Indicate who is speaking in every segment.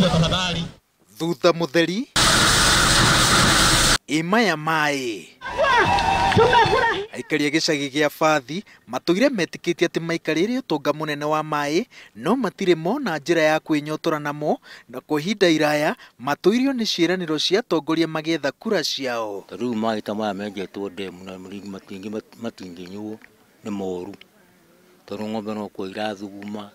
Speaker 1: Tafadhali.
Speaker 2: Thutha mutheri imaya mai aikari a gĩcagi gĩa Bathi matũire metĩkĩtie atĩ maikarĩire ũtonga mũnene wa maĩ no matirĩ mona njĩra ya kwĩnyotora namo, na kwa ihinda iraya matũirio nĩ ciĩranĩro cia atongoria magĩetha kura ciao.
Speaker 3: Ta rĩu maĩ ta maya menjetwo ndemu na matingĩnyuo nĩ moru, tondũ ng'ombe no kuo irathuguma,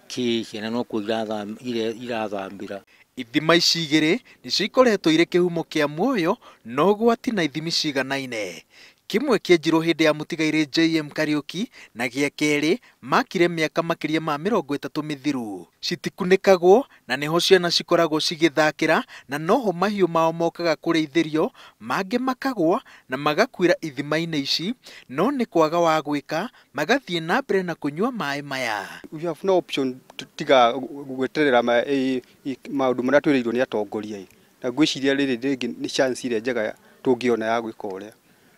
Speaker 3: kĩ ciana no kuo irathambĩra.
Speaker 2: Ithima ici igĩrĩ nĩcio ikoretwo irĩ kĩhumo kĩa muoyo na ũgwati na ithimi ciganaine. Kĩmwe kĩenjirwo hĩndĩ ya mũtigairĩ JM Kariuki na gĩa kerĩ makire mĩaka makĩria ma 30 mĩthiru. Citikunĩkagwo na nĩho ciana cikoragwo cigĩthakĩra na noho mahiũ mao mokaga kũrĩithĩrio, mangĩ makagwa na magakuĩra ithima-inĩ ici, no nĩ kwaga wa gwĩka magathiĩ na mbere na kũnyua maĩ maya.
Speaker 4: We have no option tiga gweterera maũndũ marĩa twĩrĩirwo nĩ atongoria, na ngwĩciria rĩrĩ rĩngĩ nĩ chance ĩrĩa njega tũngĩona ya gwĩka ũrĩa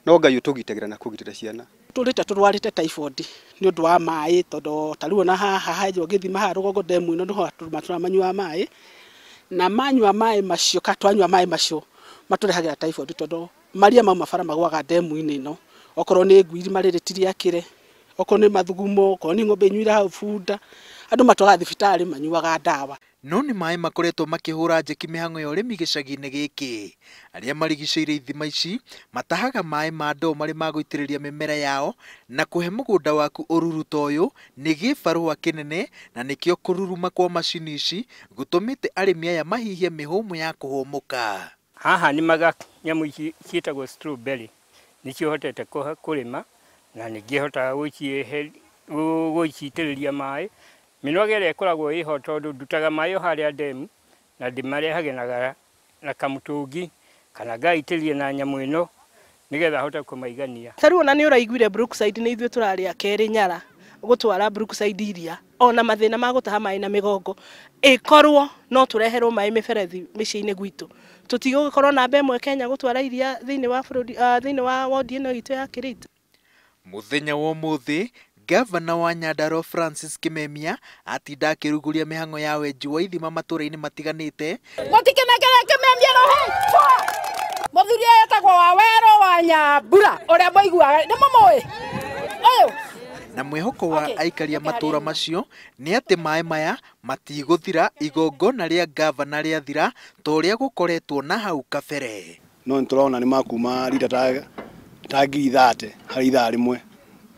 Speaker 4: no Ngai ũtũgitagĩra na kũgitĩra ciana.
Speaker 5: Tũrĩte tũrwarĩte typhoid nĩ ũndũ wa maĩ, tondũ ta rĩu ona haha henjwo gĩthima haha rũgongo ndemu ĩno nĩho matũra manyuaga maĩ, na manyua maĩ macio ka twanyua maĩ macio matũrehagĩra typhoid, tondũ maria mauma bara magwaga ndemu-inĩ ĩno, okorwo nĩ ngui irima rĩrĩ ti rĩakĩre, okorwo nĩ mathugumo, okorwo nĩ ng'ombe inyuire hau bunda, andũ matwaraga thibitarĩ manyuaga ndawa.
Speaker 2: No nĩ maĩ makoretwo makĩhũra njeki mĩhang'o ya ũrĩmi gĩcagi-inĩ gĩkĩ. Arĩa marigicĩirie ithima ici matahaga maĩ ma ndoo marĩ ma gũitĩrĩria mĩmera yao, na kũhe mũgũnda waku ũruru ta ũyũ nĩ gĩbarũa kĩnene, na nĩkĩo kũruruma kwa macini ici gũtũmĩte arĩmi aya mahihie mĩhũmũ ya kũhũmũka.
Speaker 6: Haha nĩmaga nyamũ ici ciĩtagwo strawberry nĩcio hotete kũrĩma na ningĩhotaga gũciitĩrĩria maĩ. Mĩnoga ĩrĩa ĩkoragwo ĩho tondũ ndutaga maĩ o harĩa ndemu na ndĩmarehage na kamũtũngi kana ngaitĩrĩria na nyamũ ĩno nĩgetha hote kũmaigania.
Speaker 5: Ta rĩu ona nĩ ũraiguire Brookside nĩ ithuĩ tũrarĩ a kerĩ Nyara gũtwara Brookside iria, ona mathĩna ma gũtaha maĩ na mĩgongo, ĩkorwo no tũreherwo maĩ mĩberethi mĩciĩ-inĩ gwitũ, tũtigũgĩkorwo namba ĩmwe Kenya gũtwara iria thĩinĩ wa bũrũri, thĩinĩ wa wodi ĩno itũ ya Kĩrĩtũ.
Speaker 2: Mũthenya wa ũmũthĩ Gavana wa Nyandarua Francis Kimemia atinda akĩrugũria mĩhang'o ya wenji wa ithima matũra-inĩ matiganĩte.
Speaker 7: Mũtikinengere Kimemia rũhĩ. Mũthuri ũyũ etagwo Wawerũ wa Nyambura ũrĩa mũiguaga nĩ mũmũĩ ũyũ.
Speaker 2: Na mwĩhoko wa aikari a matũra macio nĩ atĩ maĩ maya matigũthira igongona rĩa gavana rĩathira ta ũrĩa gũkoretwo na hau kabere.
Speaker 8: No nĩtũrona nĩ makuma rita ta 30,000 harĩ ithaa rĩmwe.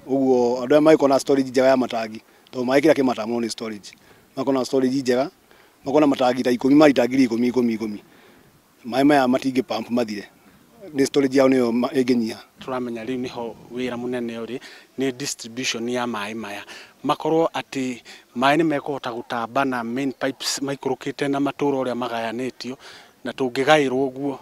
Speaker 8: Ũguo andũ aya magĩkorwo na storage njega ya matangi, tondũ maĩ kĩrĩa kĩmataga mũno nĩ storage. Makorwo na storage njega, makorwo na matangi ta 10 ma rita 10,000 10,000 10,000. Maĩ maya matingĩ pump mathire, nĩ storage yao nĩyo ĩngĩnyiha.
Speaker 9: Tũramenya rĩu nĩho wĩra mũnene ũrĩ nĩ distribution ya maĩ maya, makorwo atĩ maĩ nĩ mekũhota gũtamba na main pipes maikũrũkĩte na matũra ũrĩa magayanĩtio, na tũngĩgaĩrwo ũguo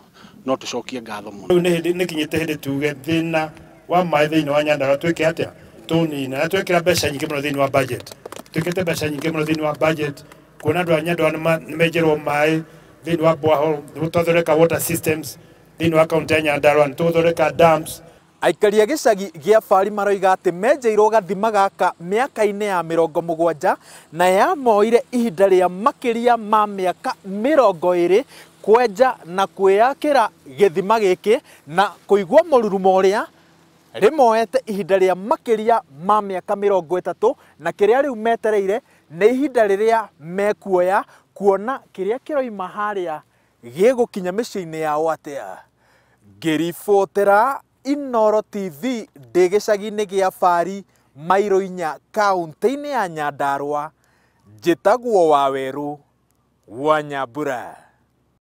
Speaker 9: no tũcokie ngatho mũno.
Speaker 10: Rĩu nĩ hĩndĩ nĩkinyĩte hĩndĩ tuge thĩna wa maĩ thĩinĩ wa Nyandarua twĩke atĩa, tũnine, na twekĩra mbeca nyingĩ mũno thĩinĩ wa budget, twĩkĩte mbeca nyingĩ mũno thĩinĩ wa budget kuona andũ a Nyandarua nĩmenjerwo maĩ thĩinĩ wa borehole, nĩtwathondeka water systems thĩinĩ wa kaunti ya Nyandarua, nĩtũgũthondeka dams.
Speaker 2: Aikari a gĩcagi gĩa Bari maroiga atĩ menjeirwo gathima gaka mĩaka-inĩ ya 70 na yamoire ihinda rĩa makĩria ma mĩaka 20 kwenja na kwĩyakĩra gĩthima gĩkĩ na kũigua mũrurumo ũrĩa rĩmoete ihinda rĩa makĩria ma mĩaka 30, na kĩrĩa rĩu metereire nĩ ihinda rĩrĩa mekuoya kuona kĩrĩa kĩroima harĩa gĩgũkinya mĩciĩ-inĩ yao atĩa. Ngĩribotera Inooro TV ndĩ gĩcagi-inĩ gĩa Bari, mairo 4, kaũntĩ-inĩ ya Nyandarua, njĩtagwo Wawerũ wa Nyambura.